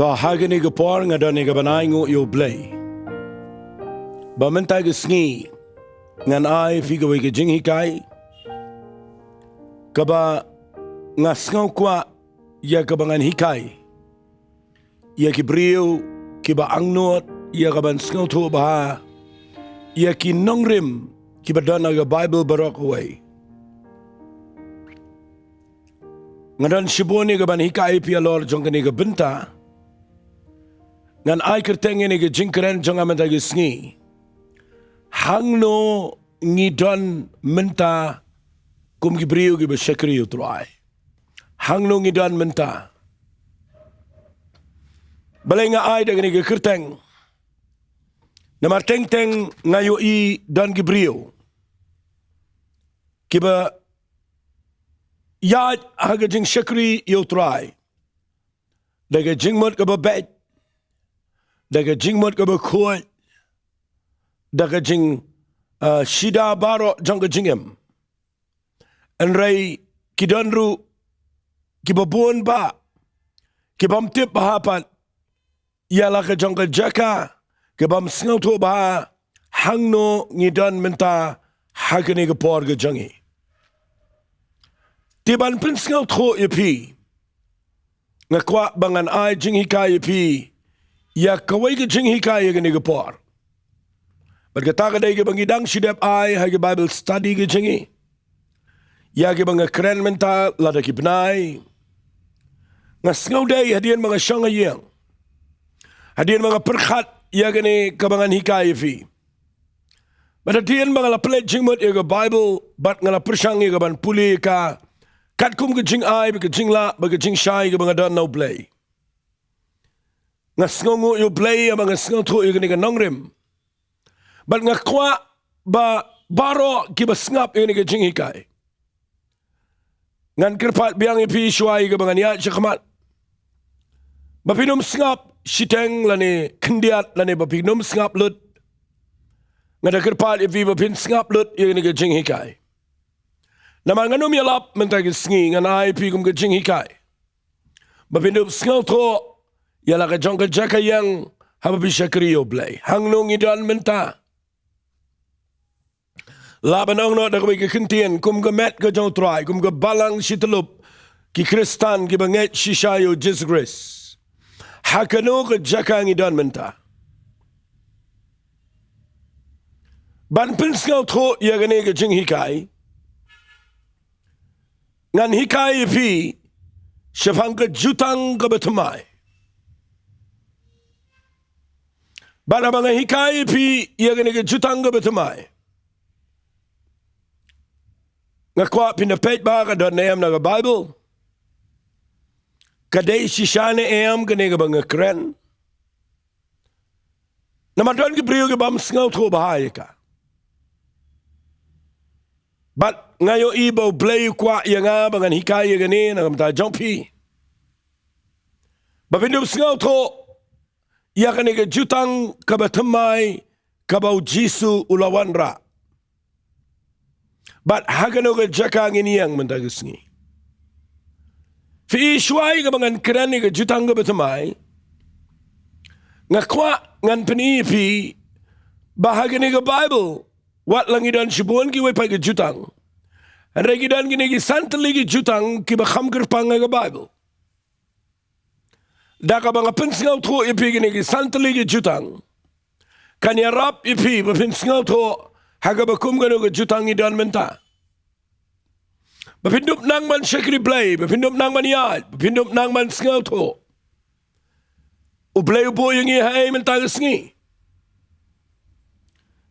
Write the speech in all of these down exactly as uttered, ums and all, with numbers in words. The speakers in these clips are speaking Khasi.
Ba ha kane ka por nga don ïa kaban ai nguh ïa U Blei ba mynta ka sngi ngan ai phi kawei ka jinghikai kaba nga sngew kwah ïa kaba ngan hikai ïa ki briew kiba angnud ïa kaban sngewthuh bha ïa ki nongrim kiba don ha ka Baibl baroh kawei. Nga don shibun ïa kaban hikai ïa phi halor jong kane ka bynta. Ngan ai kyrteng ïa kane ka jingkren jong nga mynta ka sngi: Hangno ngi don mynta kum ki briew kiba shakri ïa U Trai? Hangno ngi don mynta? Balei nga ai da kane ka kyrteng? Namar teng teng nga ïohi don ki briew kiba ïaid ha ka jingshakri ïa U Trai da ka jingmut kaba beit, da ka jingmut kaba khuid, da ka jing, ah, shida baroh jong ka jingim. Hynrei ki don ruh kiba bun bah kibym tip bha pat ïa la ka jong ka jaka, kibym sngewthuh bha hangno ngi don mynta ha kane ka por ka jong ngi. Te ban pynsngewthuh ïa phi, nga kwah ba ngan ai jinghikai ïa phi ïa kawei ka jinghikai ïa kane ka por. Bad kata ka dei kaba ngi dang shu dep ai ha ka Bible study ka jong ngi, ïa kiba nga kren mynta lada ki bnai. Nga sngew dei hadien ba nga shong ha ïing, hadien ba nga pyrkhat ïa kane kaba ngan hikai ïa phi, bad hadien ba nga la pynleit jingmut ïa ka Baibl bad nga la pyrshang ïa kaban pule ïa ka katkum ka jingai bad ka jinglah bad ka jingshai kaba nga don na U Blei, nga sngewnguh ïa U Blei ïa ba nga sngewthuh ïa kane ka nongrim. Bad nga kwah ba baroh kiba sngap ïa kane ka jinghikai, ngan kyrpad biang ïa phi shuwa ïa kaba ngan ïaid shakhmat, ba phin ym sngap shiteng lane khyndiat lane ba phin ym sngap lut. Nga da kyrpad ïa phi ba phin sngap lut ïa kane ka jinghikai. Namar ngan ym ïalap mynta ka sngi, ngan ai ïa phi kum ka jinghikai ba phin ym sngewthuh ïa la ka jong ka jaka ïeng haba phi shakri ïa U Blei. Hangno ngi don mynta? Lah ban ong noh da kawei ka kyntien, kum ka met ka jong U Trai, kum ka balang shi tyllup ki Khristan kiba ngeit shisha ïa U Jisu Khrist, ha kano ka jaka ngi don mynta? Ban pynsngewthuh ïa kane ka jinghikai, ngan hikai ïa phi shaphang ka jutang kaba thymmai. Bad haba nga hikai ïa phi ïa kane ka jutang kaba thymmai, nga kwah phin da peit ba ka don ne em na ka Baibl, ka dei shisha ne em kane kaba nga kren. Namar don ki briew kibym sngewthuh bha ïa ka. Bad nga ïohi ba U Blei u kwah ïa nga ba ngan hikai ïa kane na ka bynta jong phi, ba phin ym sngewthuh ïa kane ka jutang kaba thymmai kaba U Jisu u la wanrah, bad ha kano ka jaka ngin ïeng mynta ka sngi. Phi i, shuwa ïa kaba ngan kren ïa ka jutang kaba thymmai, nga kwah ngan pyni ïa phi ba ha kane ka Baibl, wat la ngi don shibun kiwei pat ki jutang, hynrei ki don kine ki san tylli ki jutang kiba kham kyrpang ha ka Baibl. Da kaba nga pynsngewthuh ïa phi kine ki san tylli ki jutang, kan ïarap ïa phi ba phin sngewthuh ha kaba kum kano ka jutang ngi don mynta, ba phin ym nang ban shakri Blei, ba phin ym nang ban ïaid, ba phin ym nang ban sngewthuh U Blei u buh ïa ngi ha ei mynta ka sngi.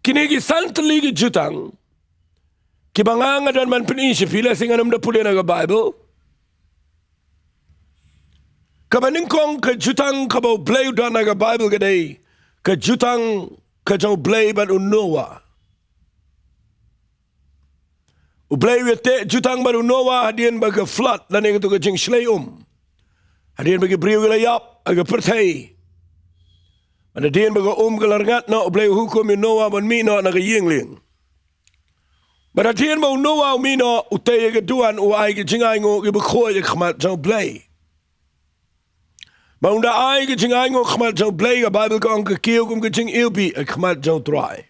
Kine ki san tylli ki jutang kiba nga nga don ban pyni sha phi, lehse ngan ym da pule na ka Baibl. Kaba nyngkong ka jutang kaba U Blei u don ha ka Baibl ka dei ka jutang ka jong U Blei bad u Noah. U Blei u ïateh jutang bad u Noah hadien ba ka flood lane kato ka jingshlei um, hadien ba ki briew ki la ïap ha ka pyrthei. Bad hadien ba ka um ka la rngat noh, U Blei u hukum ïa u Noah ban mih noh na ka ïing lieng. Bad hadien ba u Noah u mih noh, u tei ïa ka duwan, u ai ka jingainguh kiba khuid ha khmat jong U Blei. Ba un da ai ka jingainguh ha khmat jong U Blei, ka Baibl ka ong ka kiew kum ka jingiwbih ha khmat jong U Trai.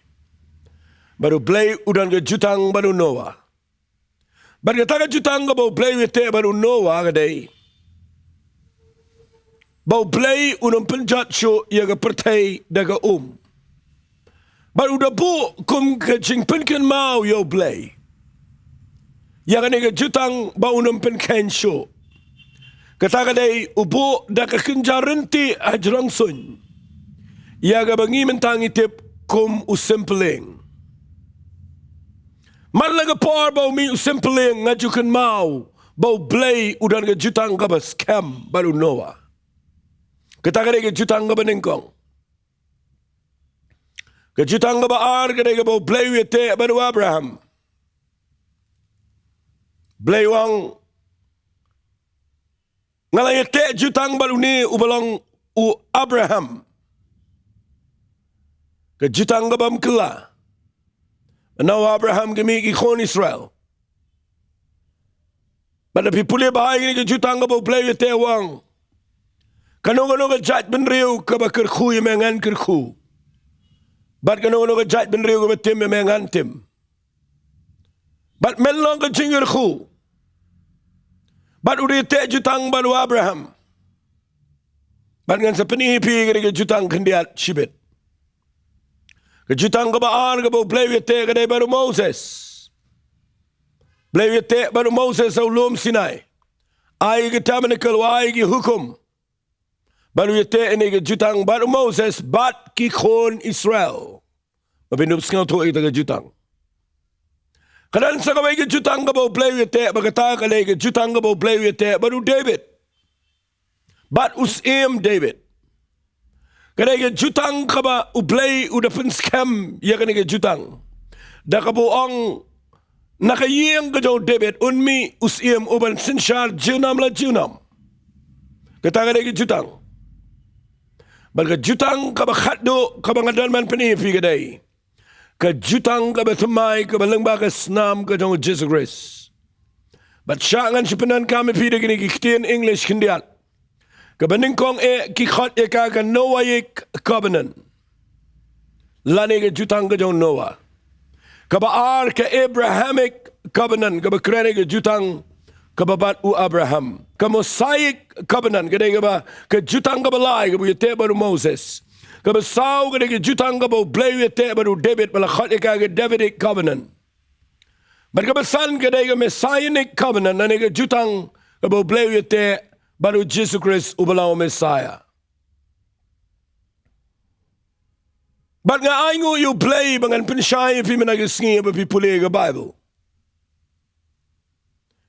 Bad U Blei u don ka jutang bad u Noah. Bad kata ka jutang kaba U Blei u ïateh bad u Noah ka dei ba U Blei un ym pynjot shuh ïa ka pyrthei da ka um. Bad u da buh kum ka jingpynkynmaw ïa U Blei ïa kane ka jutang ba un ym pynkheiñ shuh. Kata ka dei u buh da ka kynja rynti hajrong suiñ ïa kaba ngi mynta ngi tip kum u sympylieng. Mar la ka por ba u mih u sympylieng nga ju kynmaw ba U Blei u don ka jutang kaba skhem bad u Noah. Kata ka dei ka jutang kaba nyngkong. Ka jutang kaba ar ka dei kaba U Blei u ïateh bad u Abraham. Blei u ong, nga la ïateh jutang bad une uba long u Abraham. Ka jutang kaba ym kylla. Na u Abraham ki mih ki khun Israel. Bad da phi pule bha ïa kane ka jutang kaba U Blei u ïateh u ong, kano kano ka jaitbynriew kaba kyrkhu ïa me ngan kyrkhu. Bad kano kano ka jaitbynriew kaba tim ïa me ngan tim. Bad men long ka jingkyrkhu. Bad u da ïateh jutang bad u Abraham. Bad ngan sa pyni ïa phi kane ka jutang khyndiat shibit. Ka jutang kaba ar kaba U Blei u ïateh ka dei bad u Moses. Blei u ïateh bad u Moses ha u lum Sinai. Ai ka tabernacle, u ai ki hukum. Bad u ïateh ïa kane ka jutang bad u Moses bad ki khun Israel. Ba phin ïohsngew ïa kata ka jutang. Ka don sa kawei ka jutang kaba U Blei u ïateh, ba kata ka dei ka jutang kaba U Blei u ïateh bad u David. Bad u Syiem David. Ka dei ka jutang kaba U Blei u da pynskhem ïa kane ka jutang. Da kaba u ong na ka ïing ka jong u David un mih u syiem uban synshar junom la junom. Kata ka dei ka jutang. Bad ka jutang kaba khatduh kaba nga don ban pyni ïa phi ka dei ka jutang kaba thymmai kaba lyngba ka snam ka jong u Jisu Khrist. Bad shah ngan shu pyndonkam ïa phi da kine ki ktien English khyndiat. Kaba nyngkong eh ki khot ïa ka ka Noahic covenant. Lane ka jutang ka jong u Noah. Kaba ar ka Abrahamic covenant, kaba kren ïa ka jutang kaba bad u Abraham. Ka Mosaic covenant, ka dei kaba, ka jutang kaba lai, kaba u ïateh bad u Moses. Kaba saw, ka dei ka jutang kaba U Blei u ïateh bad u David, ba la khot ïa ka ka Davidic covenant. Bad kaba san, ka dei ka Messianic covenant, lane ka jutang kaba U Blei u ïateh bad u Jisu Khrist uba long u Messiah. Bad nga ainguh ïa U Blei ba ngan pynshai ïa phi mynta ka sngi ba phi pule ka Baibl.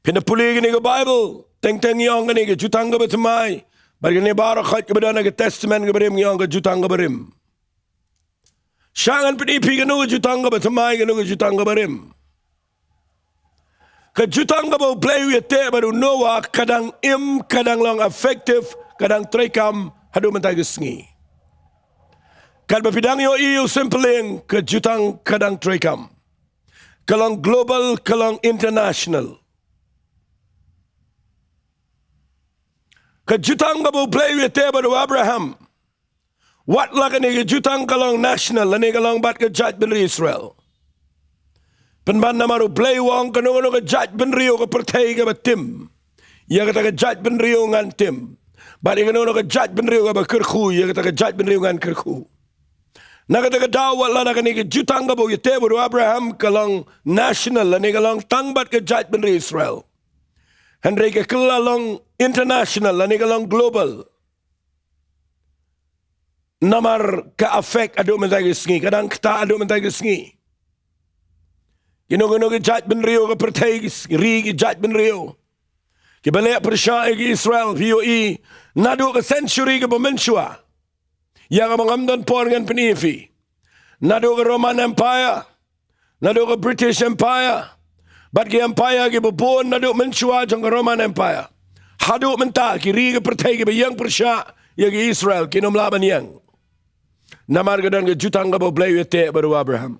Phin da pule kane ka Baibl, teng teng ngi ong kane ka jutang kaba thymmai. Bad kane baroh khoit kaba don ha ka Testament kaba rim ngi ong ka jutang kaba rim. Shah ngan pyni ïa phi kano ka jutang kaba thymmai, kano ka jutang kaba rim. Ka jutang kaba U Blei u ïateh bad u Noah ka dang im, ka dang long effective, ka dang treikam haduh mynta ka sngi. Katba phi dang ïohi ïa u sympylieng, ka jutang ka dang treikam. Ka long global, ka long international. Ka jutang kaba U Blei u ïateh bad u Abraham. Wat la kane ka jutang ka long national, lane ka long bad ka jaitbynriew Israel. Pynban namar U Blei u ong kano kano ka jaitbynriew ka pyrthei kaba tim ïa kata ka jaitbynriew ngan tim. Bad ïa kano kano ka jaitbynriew kaba kyrkhu ïa kata ka jaitbynriew ngan kyrkhu. Na kata ka daw wat la da kane ka jutang kaba u ïateh bad u Abraham ka long national, lane ka long tang bad ka jaitbynriew Israel. Hynrei ka kylla long international, lane ka long global. Namar ka affect haduh mynta ka sngi, ka dang ktah haduh mynta ka sngi. Kino kino ki jaitbynriew ka pyrthei, ki ri ki jaitbynriew kiba leh pyrshah ïa ki Israel, phi ïohi naduh ka century kaba mynshuwa. Ïa kaba ngam don por ngan pyni ïa phi. Naduh ka Roman Empire, naduh ka British Empire, bad ki empire kiba bun naduh mynshuwa jong ka Roman Empire. Haduh mynta ki ri ka pyrthei kiba ïeng pyrshah ïa ki Israel kin ym lah ban ïeng. Namar ka don ka jutang kaba U Blei u ïateh bad u Abraham.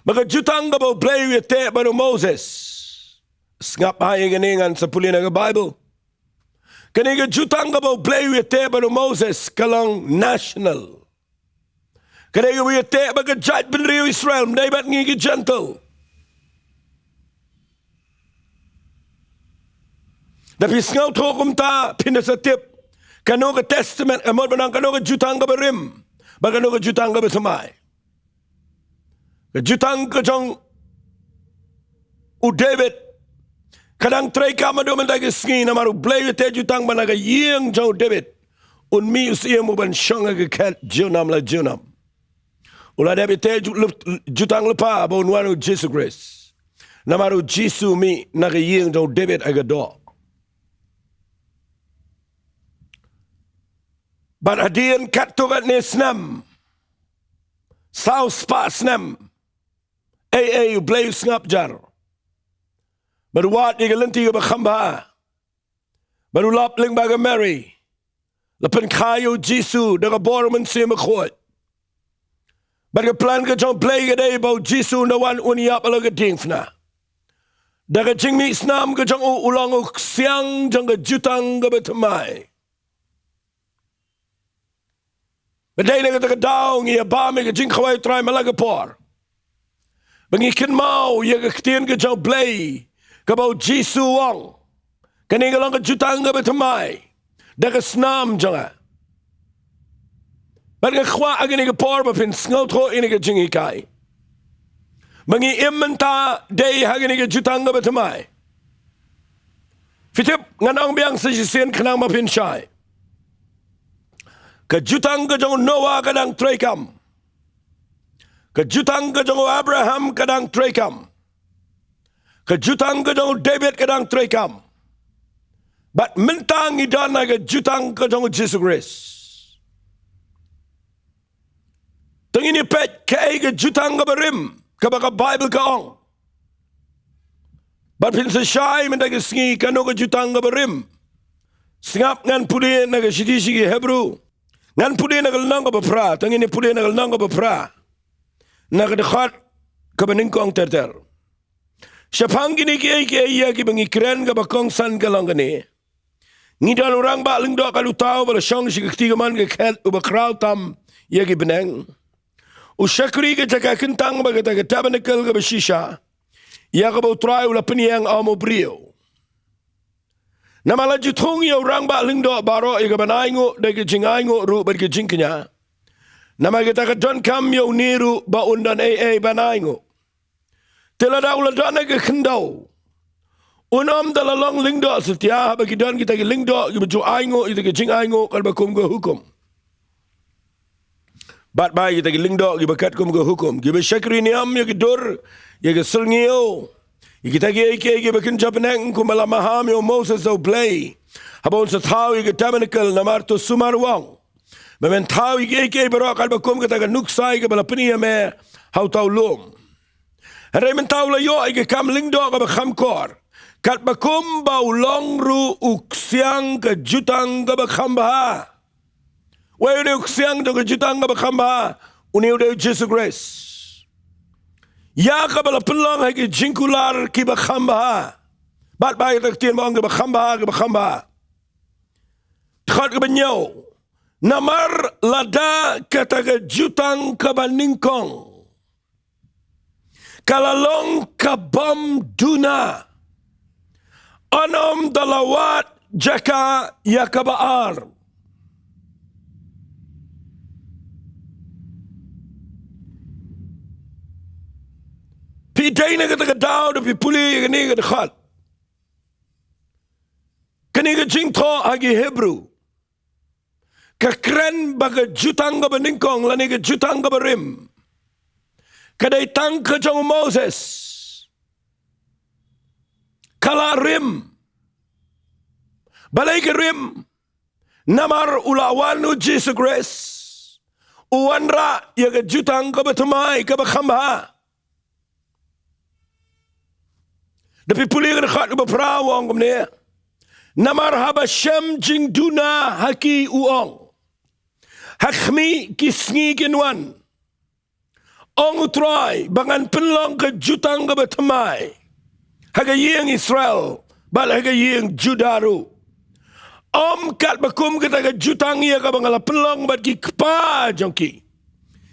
Bad ka jutang kaba U Blei u ïateh bad u Moses. Sngap ha ïa kane ngan sa pule na ka Baibl. Kane ka jutang kaba U Blei u ïateh bad u Moses ka long national. Kane kaba u ïateh bad ka jaitbynriew Israel, ym dei bad ngi ki Gentile. Da phi sngewthuh kumta phin da sa tip kano ka testament, ka mut ban ong kano ka jutang kaba rim bad kano ka jutang kaba thymmai. Ka jutang ka jong u David ka dang treikam haduh mynta ka sngi, namar U Blei u ïateh jutang ba na ka ïing jong u David un mih u syiem uban shong ha ka khet junom la junom. U la dep ïateh ju-, lep-, jutang lypa ba un wan u Jisu Khrist. Namar u Jisu u mih na ka ïing jong u David ha ka doh. Bad hadien katto katne snem, saw spah snem, ei ei, U Blei u sngap jar. Bad u wad ïa ka lynti kaba kham bha. Bad u lap lyngba ka Mary. La pynkha ïa u Jisu da ka bor u Mynsiem Bakhuid. Bad ka plan ka jong U Blei ka dei ba u Jisu un da wan un ïap ha la ka diengphna. Da ka jingmih snam ka jong u, u long u ksiang jong ka jutang kaba thymmai. Ba dei na kata ka daw ngi ïa bam ïa ka jingkhawai U Trai man la ka por, ba ngi kynmaw ïa ka ktien ka jong U Blei kaba u Jisu u ong, kane ka long ka jutang kaba thymmai da ka snam jong nga. Bad nga kwah ha kane ka por ba phin sngewthuh ïa kane ka jinghikai, ba ngi im mynta dei ha kane ka jutang kaba thymmai. Phi tip, ngan ong biang sa shisien khnang ba phin shai. Ka jutang ka jong u Noah ka dang treikam. Ka jutang ka jong u Abraham ka dang treikam. Ka jutang ka jong u David ka dang treikam. Bad mynta ngi don ha ka jutang ka jong u Jisu Khrist. Te ngin ïa peit kaei ka jutang kaba rim kaba ka Baibl ka ong. Bad phin sa shai mynta ka sngi kano ka jutang kaba rim. Sngap, ngan pule na ka shithi sha ki Hebru. Ngan pule na ka lynnong kaba phra, te ngin ïa pule na ka lynnong kaba phra, na ka dkhot kaba nyngkong ter ter. Shaphang kine kiei kiei ïa kiba ngi kren, kaba kongsan ka long kane: Ngi don u Rangbah Lyngdoh kat uta uba la shong sha ka kti kamon ka khet, uba khraw tam ïa ki bneng. U shakri ka jaka kyntang bad kata ka tabernakl kaba shisha, ïa kaba U Trai u la pynïeng ha u briew. Namar la ju thung ïa u Rangbah Lyngdoh baroh, ïa ka ban ainguh da ka jingainguh ruh bad ka jingkñia. Namar kata ka donkam ïa une ruh ba un don ei ei ban ainguh. Te lada u la don ha ka khyndew, un ym da la long lyngdoh satia, haba ki don kita ki lyngdoh kiba ju ainguh ïa kita ki jingainguh katba kum ka hukum. Bad ba ïa kita ki lyngdoh kiba katkum ka hukum, kiba shakri niam ïa ki dur, ïa ki syrngiew, ïa kita kiei kiei kiba kynja bneng, kumba la maham ïa u Moses da U Blei haba un sa thaw ïa ka tabernakl. Namar to sumar u ong ba men thaw ïa kiei kiei baroh katba kum kata ka nuksa kaba la pyni ïa me ha uta u lum. Hynrei mynta u la ïoh ïa ka kam lyngdoh kaba kham kor, katba kumba u long ruh u ksiang ka jutang kaba kham bha. Wei une u ksiang jong ka jutang kaba kham bha? Une u dei u Jisu Khrist, ïa kaba la pynlong ha ki jingkular kiba kham bha. Bad ba ïa kata ka ktien ba ong kiba kham bha, kiba kham bha. Dkhot kaba hynñiew: Namar lada kata ka jutang kaba nyngkong ka la long ka bym duna, un ym da la wad jaka ïa kaba ar. Phi dei na kata ka daw da phi pule ïa kane ka dkhot. Kane ka jingthoh ha ki Hebru ka kren ba ka jutang kaba nyngkong lane ka jutang kaba rim ka dei tang ka jong u Moses. Ka la rim. Balei ka rim? Namar u la wan u Jisu Khrist, u wanrah ïa ka jutang kaba thymmai, kaba kham bha. Da phi pule ka dkhot kaba phra, u ong kumne: Namar haba shem jingduna ha ki, u ong, ha khmih ki sngi kin wan, ong U Trai, ba ngan pynlong ka jutang kaba thymmai ha ka ïing Israel bad ha ka ïing Judah ruh. Ym katba kum kata ka jutang ïa kaba nga la pynlong bad ki kpa jong ki.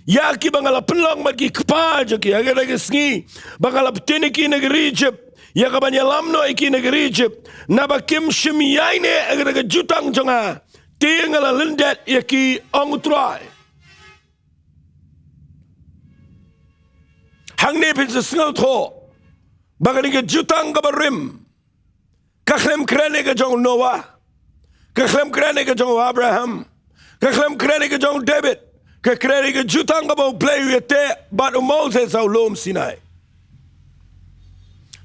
Ïa kiba nga la pynlong bad ki kpa jong ki ha kata ka sngi, ba nga la btin ïa ki na ka ri Ijipt, ïa kaban ïalam noh ïa ki na ka ri Ijipt, naba kim shym ïaineh ha kata ka jutang jong nga. Te nga la lyndet ïa ki, ong U Trai. Hangne phin sa sngewthuh ba kane ka jutang kaba rim, ka khlem kren ïa ka jong u Noah, ka khlem kren ïa ka jong u Abraham, ka khlem kren ïa ka jong u David, ka kren ïa ka jutang kaba U Blei u ïateh bad u Moses ha u lum Sinai.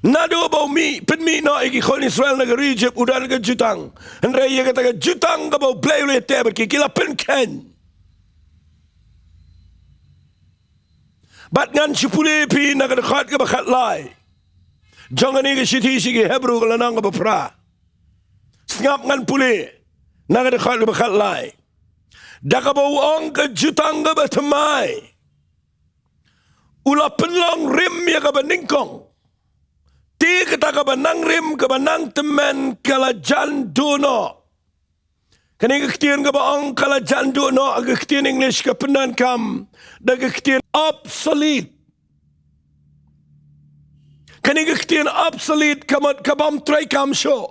Naduh ba u mih, pynmih noh ïa ki khun Israel na ka ri Ijipt, u don ka jutang. Hynrei ïa kata ka jutang kaba U Blei u la ïateh bad ki, ki la pynkheiñ. Bad ngan shu pule ïa phi na ka dkhot kaba khatlai jong kane ka shithi sha ki Hebru, ka lynnong kaba phra. Sngap, ngan pule na ka dkhot kaba khatlai. Da kaba u ong, ka jutang kaba thymmai u la pynlong rim ïa kaba nyngkong. Te kata kaba nang rim, kaba nang tymmen, ka la jan duh noh. Kane ka ktien kaba ong ka la jan duh noh, ka ktien English ka pyndonkam da ka ktien obsolete. Kane ka ktien obsolete ka mut ka bym trei kam shuh.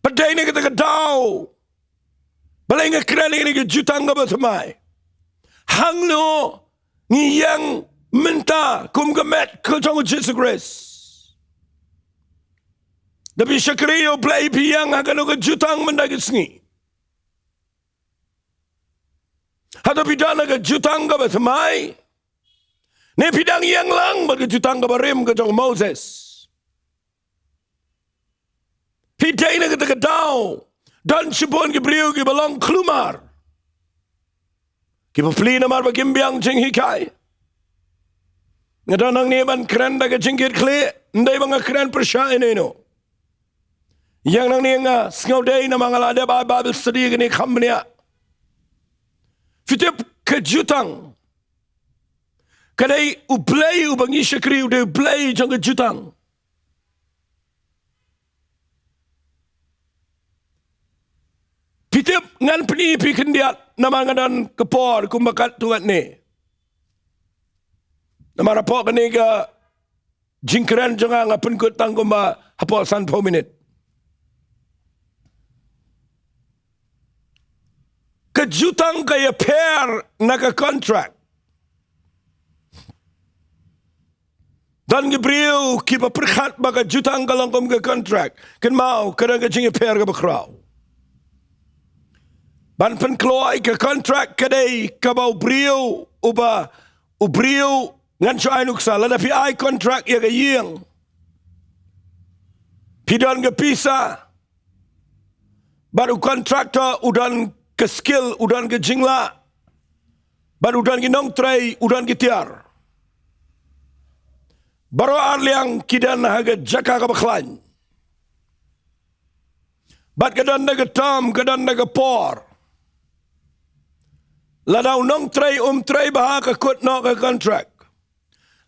Pat dei na kata ka daw balei nga kren ïa kane ka jutang kaba thymmai. Hangno ngi ïeng mynta kum ka met ka jong U Jisu Khrist? Da phi shakri ïa U Blei, phi ïeng ha kano ka jutang mynta ka sngi? Hato phi don ha ka jutang kaba thymmai, ne phi dang ïeng lang bad ka jutang kaba rim ka jong u Moses? Phi dei na kata ka daw. Don shibun ki briew kiba long khlumar, kiba plie namar ba kim biang jinghikai. Nga don nangne ban kren da ka jingkitkhlieh, ym dei ba nga kren pyrshah ïano ïano. Ïeng nangne nga sngewdei namar nga la dep ai Bible study kane ka bniah. Phi tip, ka jutang ka dei U Blei uba ngi shakri, u dei U Blei jong ka jutang. Phi tip, ngan pyni ïa phi khyndiat namar nga don ka por kumba katto katne. Namar hapoh kane ka jingkren jong nga, nga pynkut tang kumba hapoh sanphew minit. Ka jutang ka ïapher na ka contract. Don ki briew kiba pyrkhat ba ka jutang ka long kum ka contract. Kynmaw, ka don ka jingïapher kaba khraw. Ban pynkloi, ka contract ka dei kaba u briew uba, u briew, ngan shu ai nuksa, lada phi ai contract ïa ka ïing, phi don ka pisa, bad u contractor u don ka skill, u don ka jinglah, bad u don ki nongtrei, u don ki tiar. Baroh arliang ki don ha ka jaka kaba khlaiñ. Bad ka don da ka term, ka don da ka por. Lada u nongtrei um trei bha, ka kut noh ka contract.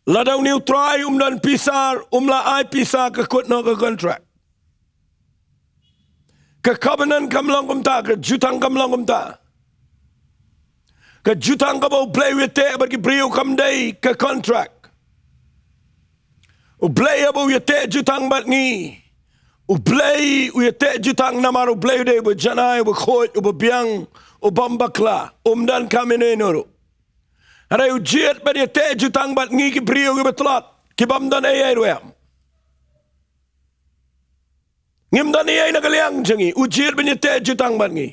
Lada une u trai um don pisa, um la ai pisa, ka kut noh ka contract. Ka covenant kam long kumta, ka jutang kam long kumta. Ka jutang kaba U Blei u ïateh bad ki briew kam dei ka contract. U Blei haba u ïateh jutang bad ngi, U Blei u ïateh jutang namar U Blei u dei uba janai, uba khuid, uba biang, u bym bakla, um donkam ïano ïano ruh. Hynrei u jied ban ïateh jutang bad ngi ki briew kiba tlot, ki bym don ei ei ruh em. Ngim don ei ei na ka liang jong ngi, u jied ban ïateh jutang bad ngi.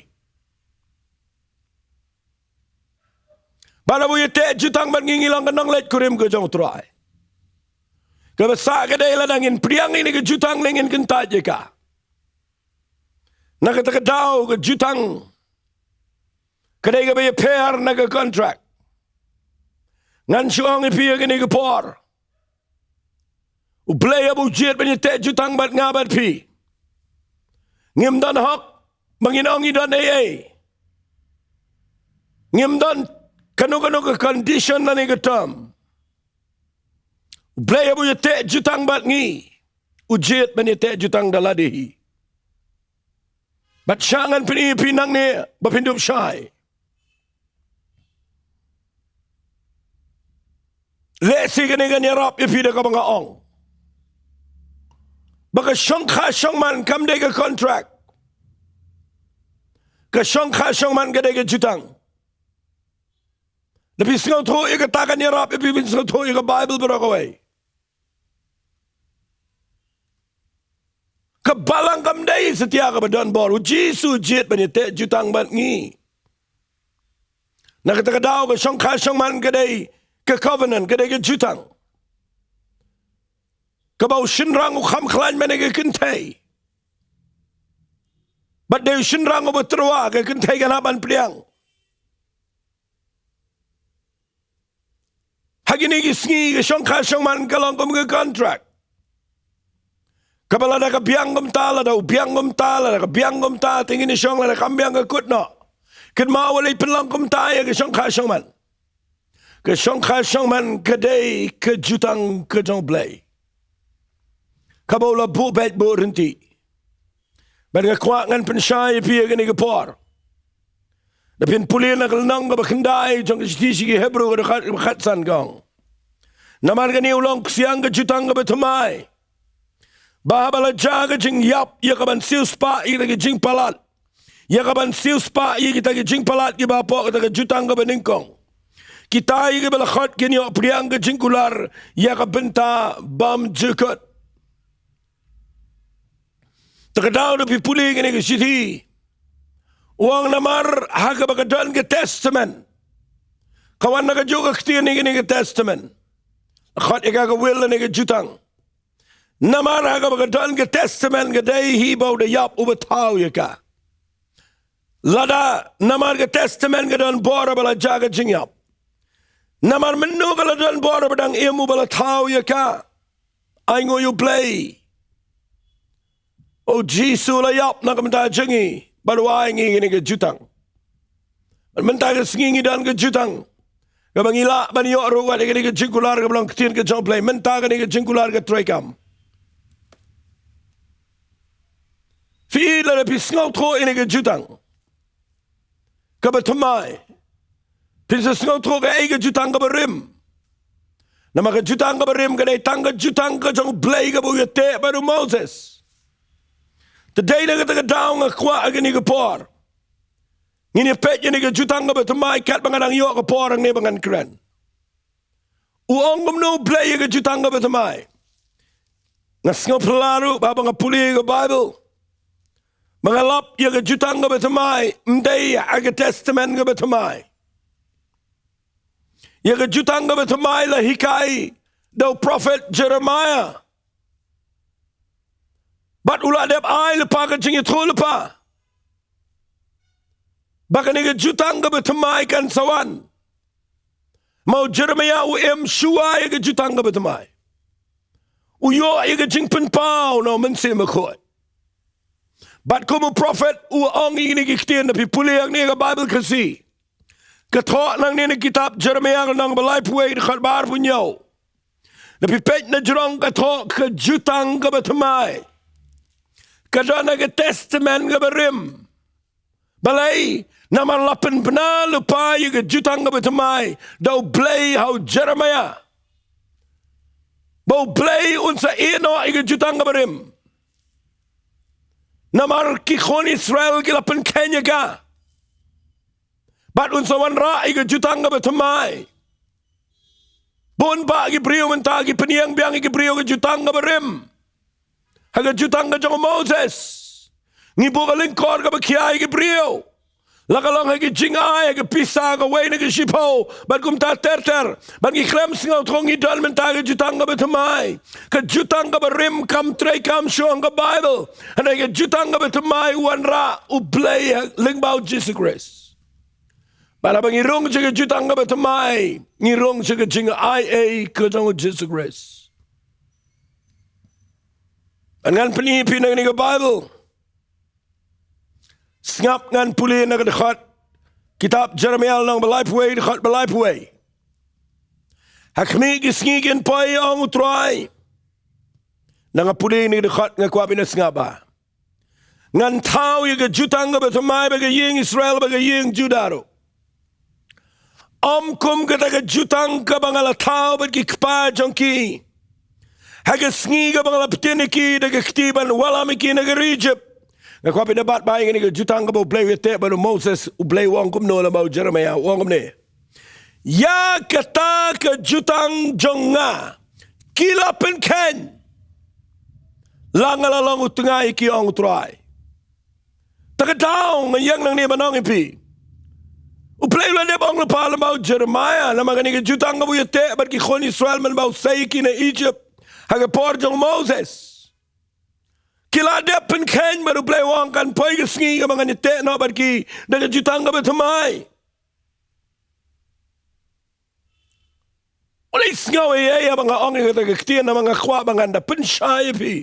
Bad haba u ïateh jutang bad ngi, ngi long ka nongleit kurim ka jong U Trai. Kaba sah ka dei lada ngin pdiang ïa kane ka jutang ne ngin kyntait ïa ka. Na kata ka daw, ka jutang ka dei kaba ïapher na ka contract. Ngan shu ong ïa phi ha kane ka por, U Blei haba u jied ban ïateh jutang bad nga bad phi, ngim don hok ba ngin ong ngi don ei ei. Ngim don kano kano ka condition lane ka term. U Blei haba u ïateh jutang bad ngi, u jied ban ïateh jutang da lade hi. Bad sha ngan pyni ïa phi nangne ba phin dup shai. Lehse kane kan ïarap ïa phi da kaba nga ong ba ka shongkha shongman kam dei ka contract. Ka shongkha shongman ka dei ka jutang. Lada phi sngewthuh ïa kata kan ïarap ïa phi ban sngewthuh ïa ka Baibl baroh kawei. Ka balang kam dei satia kaba don bor. U Jisu u jied ban ïateh jutang bad ngi. Na kata ka daw ka shongkha shongman ka dei ka covenant, ka dei ka jutang. Kaba u shynrang u kham khlaiñ mynne ka kynthei. Bad dei u shynrang uba tyrwa, ka kynthei kan hap ban pdiang. Ha kine ki sngi ka shongkha shongman ka long kum ka contract. Kaba lada ka biang kumta, lada u biang kumta, lada ka biang kumta, te ngin ïa shong, lada kam biang ka kut noh. Kynmaw wat leit pynlong kumta ïa ka shongkha shongman. Ka shongkha shongman ka dei ka jutang ka jong u Blei. Kaba u la buh beit buh ryntih. Bad nga kwah ngan pynshai ïa phi ïa kane ka por. Lada phin pule na ka lynnong kaba khyndai jong ka shithi sha ki Hebru ka dkhot kaba khatsan ka ong. Namar kane u long ksiang ka jutang kaba thymmai. Ba haba la jia ka jingïap ïa kaban siewspah ïa kita ki jingpalat. Ïa kaban siewspah ïa kita ki jingpalat kiba hapoh kata ka jutang kaba nyngkong. Kita ïa kiba la khot kin ïoh pdiang ka jingkular ïa ka bynta bymjukut. Te ka daw lada phi pule kane ka shithi. U ong namar ha kaba ka don ka testament. Ka wan na kajuh ka ktien ïa kane ka testament. Khot ïa ka ka will lane ka jutang. Namar ha kaba ka don ka testament ka dei hi ba u da ïap uba thaw ïa ka. Lada namar ka testament ka don bor ba la jia ka jingïap. Namar mynno ka la don bor ba dang im uba la thaw ïa ka. Ainguh ïa u Blei. U Jisu u la ïap na ka bynta jong ngi bad u ai ngi kane ka jutang. Bad mynta ka sngi ngi don ka jutang kaba ngi lah ban ïoh ruh ïa kane ka jingkular kaba long ktien ka jong u Blei. Mynta kane ka jingkular ka treikam. Phi lada phi sngewthuh ïa kane ka jutang kaba thymmai, phin sa sngewthuh kaei ka jutang kaba rim. Namar ka jutang kaba rim ka dei tang ka jutang ka jong u Blei kaba u ïateh bad u Moses. Te dei na kata ka daw nga kwah ha kane ka por ngin ïa peit ïa kane ka jutang kaba thymmai katba nga dang ïoh ka por hangne ba ngan kren. U ong kumno u Blei ïa ka jutang kaba thymmai. Nga sngewphylla ruh ba haba nga pule ïa ka Baibl ba nga lap ïa ka jutang kaba thymmai ym dei ha ka testament kaba thymmai. Ïa ka jutang kaba thymmai la hikai da u prophet Jeremiah. Bad u la dep ai lypa ka jingïathuhlypa ba kane ka jutang kaba thymmai kan sa wan. Ma u Jeremiah u im shuwa ïa ka jutang kaba thymmai. U ïoh ïa ka jingpynpaw na u Mynsiem Bakhuid. Bad kum u prophet u ong ïa kine ki ktien, lada phi pule hangne ha ka Baibl Khasi. Ka thoh nangne na kitab Jeremiah ka lynnong ba laiphew wei dkhot ba arphew hynñiew. Lada phi peit na jrong ka thoh ka jutang kaba thymmai ka don ha ka testament kaba rim. Balei? Namar la pynbna lypa ïa ka jutang kaba thymmai da u Blei ha u Jeremiah ba u Blei un sa ïehnoh ïa ka jutang kaba rim. Namar ki khun Israel ki la pynkheiñ ïa ka. Bad un sa wanrah ïa ka jutang kaba thymmai. Bun bah ki briew mynta ki pynïeng biang ïa ki briew ha ka jutang kaba rim. Ha ka jutang ka jong u Moses ngi buh ka lyngkor kaba khia ïa ki briew. La ka long ha ki jingai, ha ka pisa, kawei na ka shiphew bad kumta ter ter. Bad ngi khlem sngewthuh ngi don mynta ha ka jutang kaba thymmai. Ka jutang kaba rim kam treikam shuh ha ka Baibl. Hynrei ka jutang kaba thymmai u wanrah u Blei ha lyngba u Jisu Khrist. Bad haba ngi rung sha ka jutang kaba thymmai ngi rung sha ka jingai ei ka jong u Jisu Khrist. Bad ngan pyni ïa phi na kane ka Baibl. Sngap ngan pule na ka dkhot kitab Jeremiah lynnong ba laiphew wei dkhot ba laiphew wei. Ha khmih ki sngi kin poi, ong u Trai. Na nga pule ïa kane ka dkhot nga kwah phin sngap ba ngan thaw ïa ka jutang kaba thymmai bad ka ïing Israel bad ka ïing Judah ruh. Ym kum kata ka jutang kaba nga la thaw bad ki kpa jong ki ha ka sngi kaba nga la btin ïa ki da ka kti ban wallam ïa ki na ka ri Ijipt. Nga kwah phin bat ba ïa kane ka jutang kaba U Blei u ïateh bad u Moses, U Blei u ong kumno lem bad u Jeremiah, u ong kumne. Ïa kata ka jutang jong nga ki la pynkheiñ la nga la long u tnga ïa ki, ong U Trai. Ta ka daw nga ïeng nangne ban ong ïa phi, U Blei u la dep ong lypa lem bad u Jeremiah namar kane ka jutang kaba u ïateh bad ki khun Israel mynba u sei ïa ki na Ijipt ha ka por jong u Moses. Ki la dep pynkheiñ bad U Blei u ong kan poi ka sngi kaba ngan ïateh noh bad ki da ka jutang kaba thymmai. U la sngew ïa ïa ba nga ong ïa kata ka ktien namar nga kwah ba ngan da pynshai ïa phi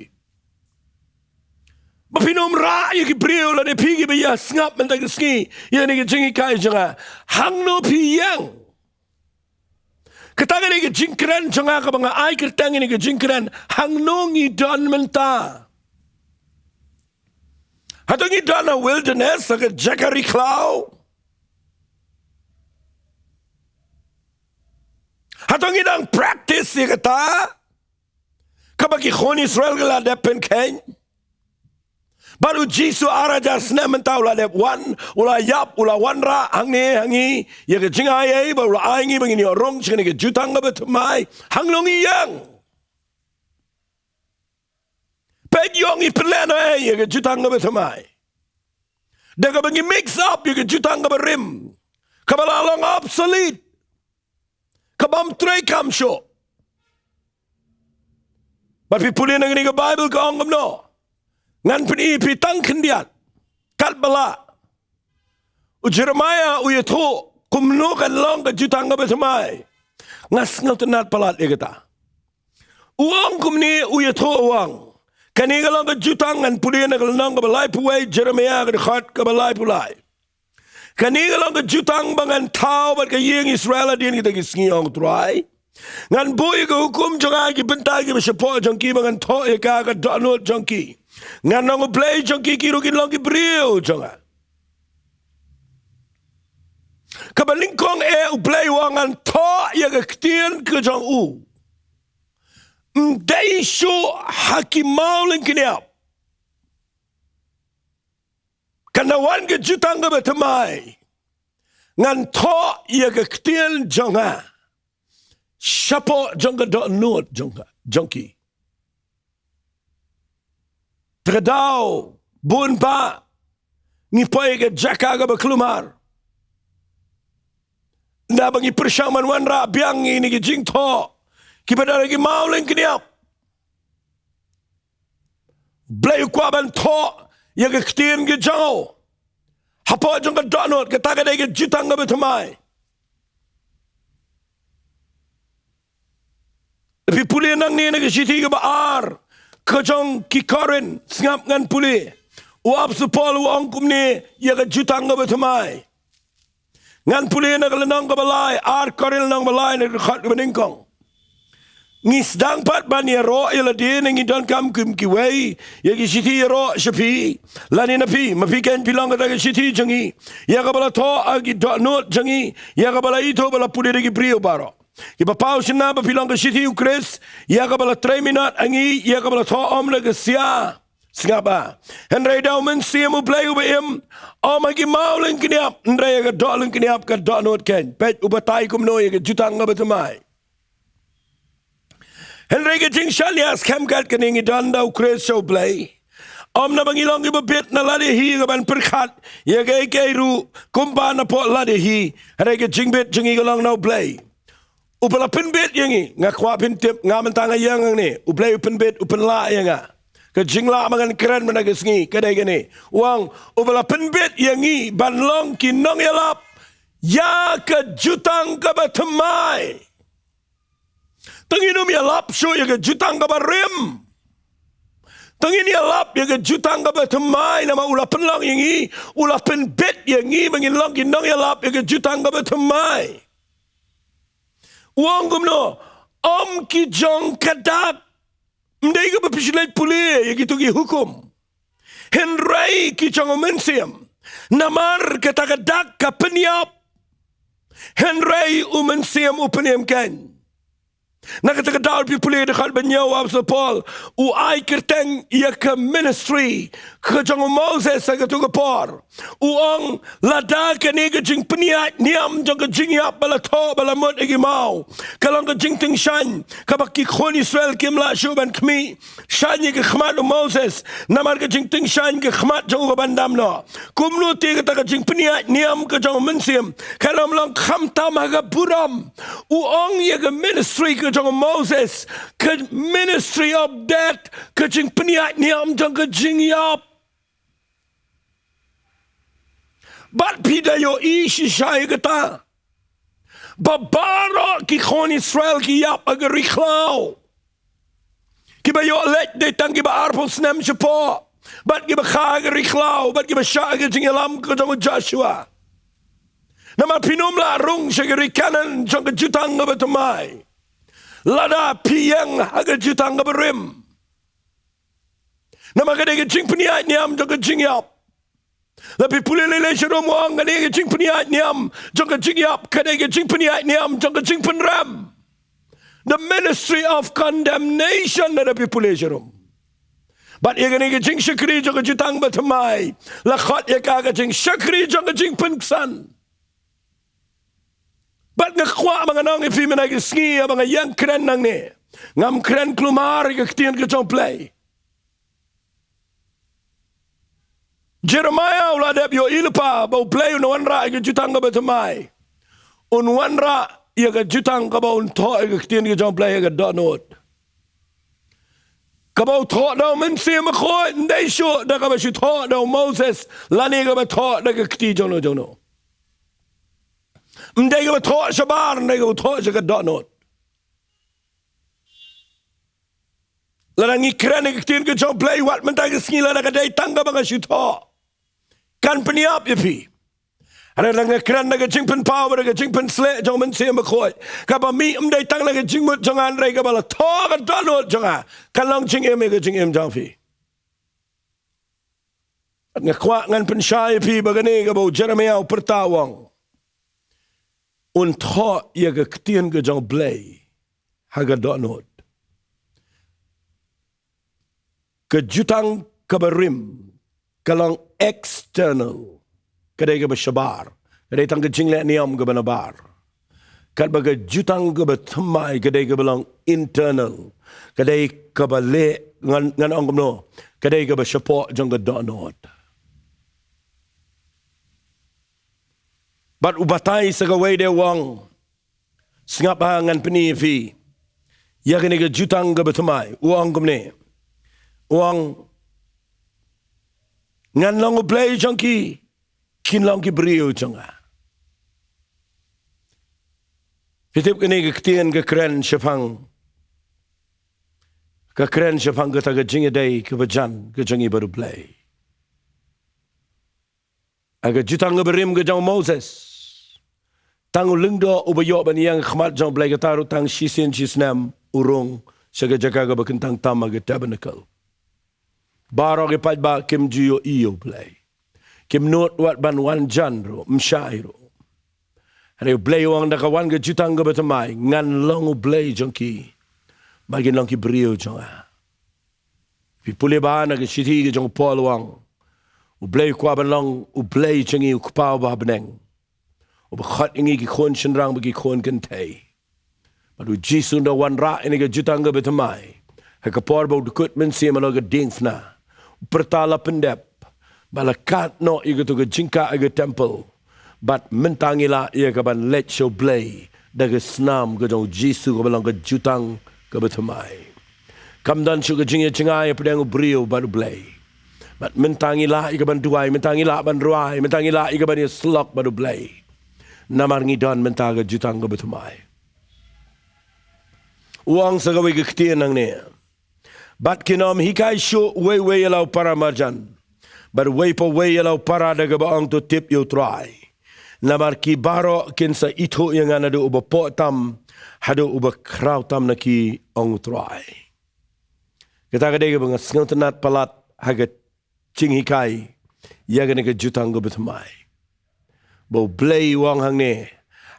ba phin ym rah ïa ki briew lane phi kiba ïa sngap mynta ka sngi ïa kane ka jinghikai jong nga. Hangno phi ïeng? Kata kane ka jingkren jong nga kaba nga ai kyrteng ïa kane ka jingkren, hangno ngi don mynta? Hato ngi don ha wilderness, ha ka jaka ri khlaw? Hato ngi dang practice ïa kata kaba ki khun Israel ki la dep pynkheiñ? Bad U Jisu ar hajar snem mynta u la dep wan, u la ïap, u la wanrah hangne ha ngi ïa ka jingai ei, bad u la ai ngi ba ngin ïoh rung sha kane ka jutang kaba thymmai. Hangno ngi ïeng? Peit, ïoh ngi pynlehnohei ïa ka jutang kaba thymmai da kaba ngi mix up ïa ka jutang kaba rim, kaba la long obsolete, kaba ym treikam shuh. Bad phi pule na kane ka Baibl ka ong kumno. Ngan pyni ïa phi tang khyndiat katba lah. U Jeremiah u ïathuh kumno kan long ka jutang kaba thymmai. Nga sngewtynnat palat ïa kata. U ong kumne, u ïathuh, u ong, kane ka long ka jutang, ngan pule na ka lynnong kaba laiphew wei Jeremiah ka dkhot kaba laiphew lai. Kane ka long ka jutang ba ngan thaw bad ka ïing Israel hadien kita ki sngi, ong U Trai. Ngan buh ïa ka hukum jong nga ha ki bynta kiba shapoh jong ki, ba ngan thoh ïa ka ha ka dohnud jong ki. Ngan long U Blei jong ki, ki ruh kin long ki briew jong nga. Kaba nyngkong eh U Blei u ong ngan thoh ïa ka ktien ka jong u. Ym dei shuh ha ki mawlyngkniap. Kan da wan ka jutang kaba thymmai, ngan thoh ïa ka ktien jong nga shapoh jong ka dohnud jong ka, jong ki. Te ka daw bun ba ngi poi ha ka jaka kaba kulmar, naba ngi pyrshang ban wanrah biang ïa kine ki jingthoh kiba don ha ki mawlyngkniap. Blei u kwah ban thoh ïa ka ktien ka jong u hapoh jong ka dohnud, kata ka dei ka jutang kaba thymmai. Phi pule nangne na ka shithi kaba ar ka jong ki Korinth, sngap ngan pule. U Apostol Paul u ong kumne ïa ka jutang kaba thymmai. Ngan pule na ka lynnong kaba lai, ar Korinth lynnong ba lai na ka dkhot kaba nyngkong. Ngi sdang pat ban ïaroh ïa lade, ne ngi donkam kum kiwei ïa ki shithi ïaroh sha phi lane na phi? Ma phi ken phi long kata ka shithi jong ngi, ïa kaba la thoh ha ki dohnud jong ngi, ïa kaba la ithuh bad la pule da ki briew baroh. Kiba paw shynna ba phi long ka shithi U Khrist, ïa kaba la trei minot ha ngi, ïa kaba la thoh ym da ka sia. Sngap ba, hynrei da U Mynsiem U Blei uba im, ym ha ki mawlyngkniap, hynrei ha ka dohlyngkniap ka dohnud ken. Peit u batai kumno ïa ka jutang kaba thymmai. Hynrei ka jingshaniah skhem kat kane ngi don da U Khrist sha U Blei. Ym naba ngi long kiba bit na lade hi ka ban pyrkhat ïa kaei kaei ruh kumba napoh lade hi. Hynrei ka jingbit jong ngi ka long na U Blei. Uba la pynbit ïa ngi, nga kwah phin tip, nga mynta nga ïeng hangne, U Blei u pynbit, u pynlah ïa nga. Ka jinglah ba ngan kren mynta ka sngi ka dei kane. U ong, uba la pynbit ïa ngi ban long ki nongïalap ïa ka jutang kaba thymmai. Te ngin ym ïalap shuh ïa ka jutang kaba rim. Te ngin ïalap ïa ka jutang kaba thymmai namar u la pynlong ïa ngi, u la pynbit ïa ngi ba ngin long ki nongïalap ïa ka jutang kaba thymmai. U ong kumno? Ym ki jong ka dak. Ym dei kaba phi shu leit pule ïa kito ki hukum. Hynrei ki jong u mynsiem, namar kata ka dak ka pynïap, hynrei u mynsiem u pynïap kein. Na kata ka daw phi pule da khat ba hynñiew, u Apostol Paul u ai kyrteng ïa ka ministry ka jong u Moses ha kato ka por. U ong, lada kane ka jingpynïaid niam jong ka jingïap ba la thoh ba la mut ha ki maw ka long ka jingtyngshaiñ kaba ki khun Israel kim lah shuh ban khmih shaiñ ïa ka khmat u Moses, namar ka jingtyngshaiñ ka khmat jong u ka ban dam noh. Kumno te kata ka jingpynïaid niam ka jong u mynsiem kan ym long khamtam ha ka burom. U ong ïa ka ministry ka jong u Moses, ka ministry of death, ka jingpynïaid niam jong ka jingïap. Bad phi da ïohi shisha ïa kata ba baroh ki khun Israel ki ïap ha ka ri khlaw. Kiba ïoh leit dei tang kiba arphew snem shapoh, bad kiba kha ha ka ri khlaw, bad kiba shah ha ka jingïalam ka jong u Joshua. Namar phin ym lah rung sha ka ri Kanaan jong ka jutang kaba thymmai lada phi ïeng ha ka jutang kaba rim. Namar ka dei ka jingpynïaid niam jong ka jingïap. Lada phi pule lei lei sharum, u ong ka dei ka jingpynïaid niam jong ka jingïap, ka dei ka jingpynïaid niam jong ka jingpynrem. The ministry of condemnation, lada phi pule sharum. Bad ïa kane ka jingshakri jong ka jutang ba thymmai la khot ïa ka ka jingshakri jong ka jingpynksan. Bad nga kwah ba ngan ong ïa phi mynta ka sngi, ïa ba nga ïeng kren nangne, ngam kren kulmar ïa ka ktien ka jong U Blei. Jeremiah u la dep ïohi lypa ba U Blei un wanrah ïa ka jutang kaba thymmai. Un wanrah ïa ka jutang kaba un thoh ïa ka ktien ka jong U Blei ha ka dohnud. Kaba u thoh da u Mynsiem Bakhuid, ym dei shuh da kaba shu thoh da u Moses lane kaba thoh da ka kti jongno jongno. Ym dei kaba thoh shabar, ym dei kaba thoh sha ka dohnud. Lada ngi kren ïa ka ktien ka jong U Blei wat mynta ka sngi, lada ka dei tang kaba nga shu thoh, kan pynïap ïa phi. Hynrei lada nga kren da ka jingpynpaw bad da ka jingpynsleh jong u Mynsiem Bakhuid, kaba mih ym dei tang na ka jingmut jong nga, hynrei kaba la thoh ha ka dohnud jong nga, kan long jingim ïa ka jingim jong phi. Nga kwah ngan pynshai ïa phi ba kane kaba u Jeremiah u pyrta, u ong un thoh ïa ka ktien ka jong U Blei ha ka dohnud. Ka jutang kaba rim ka long external, ka dei kaba shabar, ka dei tang ka jingleh niam kaba nabar. Katba ka jutang kaba thymmai ka dei kaba long internal, ka dei kaba leh, ngan, ngan ong kumno, ka dei kaba shapoh jong ka dohnud. Bad u batai sa kawei de, u ong, sngap ha, ngan pyni ïa phi ïa kane ka jutang kaba thymmai. U ong kumne, u ong, ngan long U Blei jong ki, kin long ki briew jong nga. Phi tip, kane ka ktien ka kren shaphang, ka kren shaphang kata ka jingïadei kaba jan ka jong ngi bad U Blei. Ha ka jutang kaba rim ka jong u Moses, tang u lyngdoh uba ïoh ban ïeng ha khmat jong U Blei, kata ruh tang shisien shisnem u rung sha ka jaka kaba kyntang tam ha ka tabernacle. Baroh ki paidbah kim ju ïohi ïa U Blei, kim nud wat ban wan jan ruh, ym shai ruh. Hynrei U Blei u ong, da ka wan ka jutang kaba thymmai, ngan long U Blei jong ki, bad kin long ki briew jong nga. Phi pule bha na ka shithi ka jong u Paul, u ong, U Blei u kwah ban long U Blei jong ngi, U Kpa uba ha bneng, uba khot ïa ngi ki khun shynrang bad ki khun kynthei. Bad u Jisu un da wanrah ïa kane ka jutang kaba thymmai ha ka por ba u dkut mynsiem halor ka diengphna. U pyrta, la pyndep, ba la kad noh ïa kato ka jingkah ha ka temple. Bad mynta ngi lah ïa ka ban leit sha U Blei da ka snam ka jong u Jisu kaba long ka jutang kaba thymmai. Kam don shuh ka jingïajngai hapdeng u briew bad U Blei. Bad mynta ngi lah ïa ka ban duwai, mynta ngi lah ban rwai, mynta ngi lah ïa ka ban ïasyllok bad U Blei, namar ngi don mynta ka jutang kaba thymmai. U ong sa kawei ka ktien hangne, bad kin ym hikai shuh uwei uwei ïa la u para marjan, bad uwei pa uwei ïa la u para, da kaba ong, to tip ïa U Trai. Namar ki baroh kin sa ithuh ïa nga, naduh uba poh tam haduh uba khraw tam na ki, ong U Trai. Kata ka dei kaba nga sngewtynnat palat ha ka jinghikai ïa kane ka jutang kaba thymmai. Ba U Blei u ong hangne,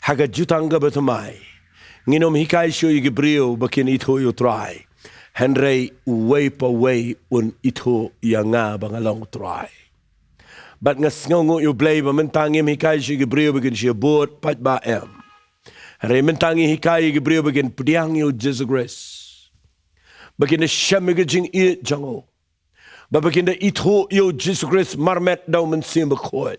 ha ka jutang kaba thymmai, ngin ym hikai shuh ïa ki briew ba kin ithuh ïa U Trai, hynrei uwei pa uwei un ithuh ïa nga ba nga long U Trai. Bad nga sngewnguh ïa U Blei ba mynta ngim hikai shuh ïa ki briew ba kin shah bud paidbah, em. Hynrei mynta ngi hikai ïa ki briew ba kin pdiang ïa U Jisu Khrist, ba kin shem ïa ka jingïeit jong u, ba, ba kin da ithuh ïa U Jisu Khrist marmet da U Mynsiem Bakhuid,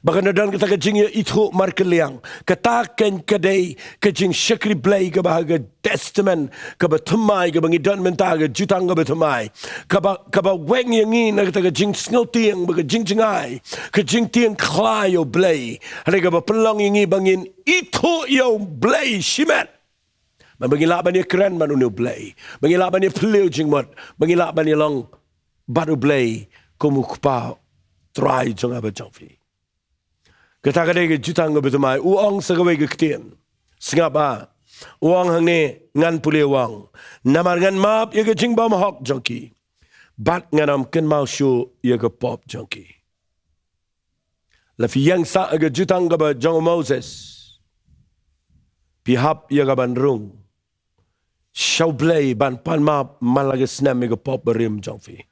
ba kan da don kata ka jingïaithuh markylliang. Kata kan ka dei ka jingshakri Blei kaba ha ka Testament kaba thymmai, kaba ngi don mynta ha ka jutang kaba thymmai, kaba, kaba weng ïa ngi na kata ka jingsngewtieng bad ka jingjngai, ka jingtieng khla ïa U Blei. Hynrei kaba pynlong ïa ngi ba ngin ithuh ïa U Blei shimet. Ba, ba ngi lah ban ïakren bad une U Blei, ba ngi lah ban ïaphylliew jingmut, ba ngi lah ban ïalong bad U Blei kum U Kpa, Trai jong nga bad jong phi. Kata ka dei ka jutang kaba thymmai. U ong sa kawei ka ktien. Sngap ah. U ong hangne, ngan pule, u ong, namar ngan map ïa ka jingbymhok jong ki, bad ngan ym kynmaw shuh ïa ka pop jong ki. La phi ïeng sah ha ka jutang kaba jong u Moses, phi hap ïa ka ban rung sha U Blei ban pan map man la ka snem ïa ka pop barim jong phi.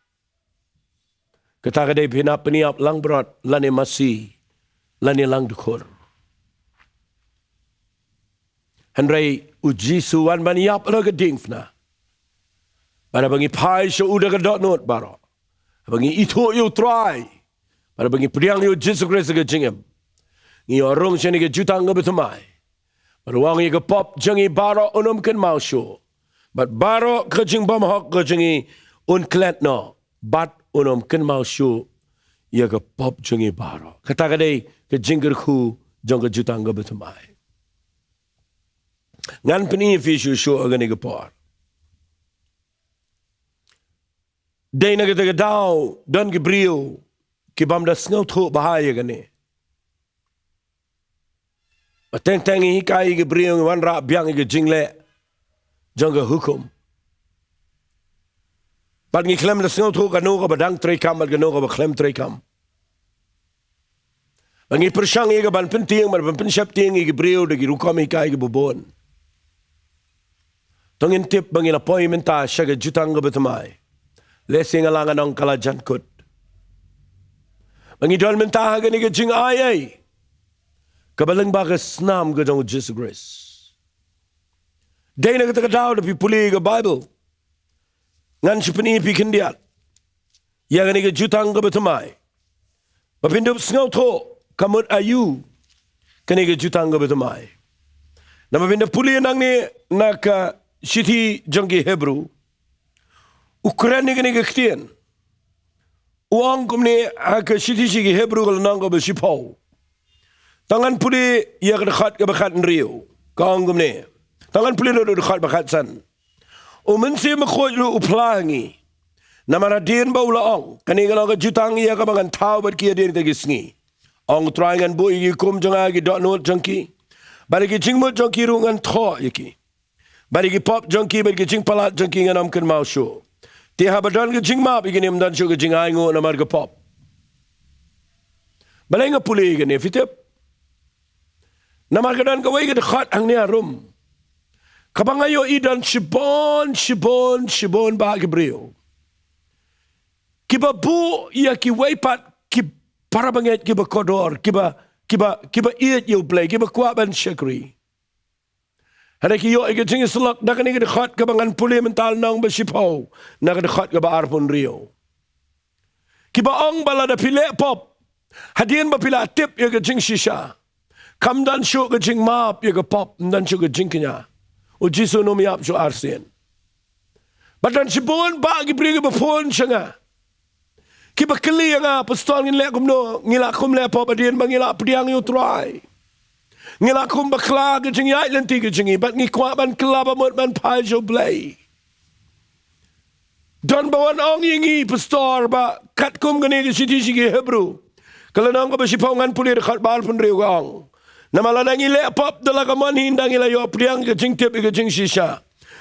Kata ka dei phi nang pynïap langbrot lane masi lane langdkhur. Hynrei U Jisu u wan ban ïap la ka diengphna. Bad haba ngi phai sha u da ka dohnud baroh, haba ngi ithuh ïa U Trai, bad haba ngi pdiang ïa U Jisu Khrist ha ka jingim, ngi ïoh rung sha kane ka jutang kaba thymmai. Bad u ong, ïa ka pop jong ngi baroh un ym kynmaw shuh, bad baroh ka jingbymhok ka jong ngi un klet noh, bad un ym kynmaw shuh ïa ka pop jong ngi baroh. Kata ka dei ka jingkyrkhu jong ka jutang kaba thymmai. Ngan pyni ïa phi shuh shuh ha kane ka por. Dei na kata ka daw don ki briew ki bym da sngewthuh bha ïa kane. Ba teng teng ngi hikai ïa ki briew, ngi wanrah biang ïa ka jingleh jong ka hukum, bad ngi khlem da sngewthuh kano kaba dang treikam bad kano kaba khlem treikam. Ba ngi pyrshang ïa ka ban pyntieng bad ban pynsheptieng ïa ki briew da ki rukom hikai kiba bun. To ngin tip ba ngi la poi mynta sha ka jutang kaba thymmai. Lehse nga la, ngan ong, ka la jan kut. Ba ngi don mynta ha kane ka jingai ei kaba lyngba ka snam ka jong U Jisu Khrist. Dei na kata ka daw, da phi pule ïa ka Baibl, ngan shu pyni ïa phi khyndiat ïa kane ka jutang kaba thymmai, ba phin dup sngewthuh ka mut aïu kane ka jutang kaba thymmai. Namar phin da pule nangne na ka shithi jong ki Hebru, u kren ïa kane ka ktien. U ong kumne ha ka shithi sha ki Hebru ka lynnong kaba shiphew. To ngan pule ïa ka dkhot kaba khathynriew. Ka ong kumne. To ngan pule na ka dkhot ba khatsan. U Mynsiem Bakhuid ruh u phla ha ngi. Namar hadien ba u la ong, kane ka long ka jutang ïa kaba ngan thaw bad ki hadien kata ki sngi, ong U Trai, ngan buh ïa ki hukum jong nga ha ki dohnud jong ki, bad ha ki jingmut jong ki ruh ngan thoh ïa ki. Bad ïa ki pop jong ki bad ki jingpalat jong ki ngan ym kynmaw shuh. Te haba don ka jingmap ïa kine, ym don shuh ka jingainguh namar ka pop. Balei nga pule ïa kane, phi tip? Namar ka don kawei ka dkhot hangne harum kaba nga ïohi don shibun, shibun, shibun bah ki briew kiba buh ïa kiwei pat ki parabangeit kiba kordor, kiba, kiba, kiba ïeit ïa U Blei, kiba kwah ban shakri. Hynrei ki ïoh ïa ka jingïasyllok da kane ka dkhot kaba ngan pule mynta, lynnong ba shiphew, na ka dkhot kaba arphew hynriew. Kiba ong ba lada phi leh pop, hadien ba phi la tip ïa ka jingshisha, kam don shuh ka jingmap ïa ka pop, ym don shuh ka jingkñia. U Jisu un ym ïap shuh arsien. Bad don shibun bah ki briew kiba phone sha nga, kiba kylli ïa nga, Pastor, ngin leh kumno? Ngi la khum leh pop hadien ba ngi la pdiang ïa U Trai. Ngi la khum bakla ka jingïaid lynti ka jong ngi, bad ngi kwah ban kylla ba mut ban phai sha U Blei. Don ba wan ong ïa ngi, Pastor, ba katkum kane ka shithi sha ki Hebru, ka lynnong kaba shiphew, ngan pule dkhot ba arphew hynriew, ka ong, namar lada ngi leh pop da la ka mon hi, ynda ngi la ïoh pdiang ka jingtip ïa ka jingshisha,